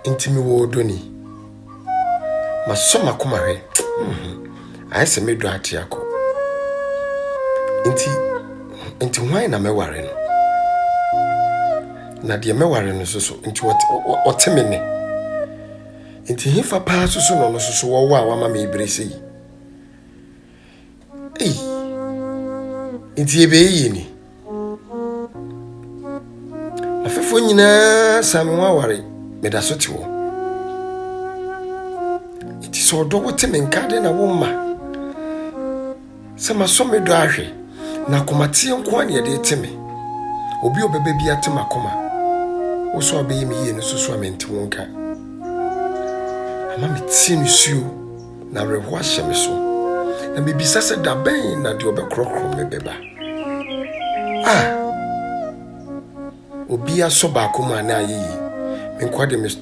Nti mewɔ ɔdɔ ni. Masɔ m'akoma hwɛ, ayɛ sɛ me dɔ ate akɔ. Nti, nti hwan na mɛware no? Na deɛ mɛware no nso so, nti ɔte me nne. Nti hefa paa nso so na ɔno nso so wɔwɔ a wama me ebere sei? Ei, nti yɛbɛyɛ yie ni. Afefoɔ nyinaa san me ho aware, meda so te hɔ. Nti sɛ ɔdɔ wote me nka de na womma sɛ masɔ me dɔ ahwɛ na akomateɛ nko a na yɛde te me. Obi a ɔbɛba bi ate m'akoma. Wo so a wobɛyɛ me yie no so so a mente wo nka. Ama metie nisuo. Na awerɛhoɔ ahyɛ me so. Na mebisa sɛ, Da bɛn na deɛ ɔbɛkorɔkorɔ me bɛba? A obi asɔ baako mu a na ayɛ yie. Me nkoa deɛ me.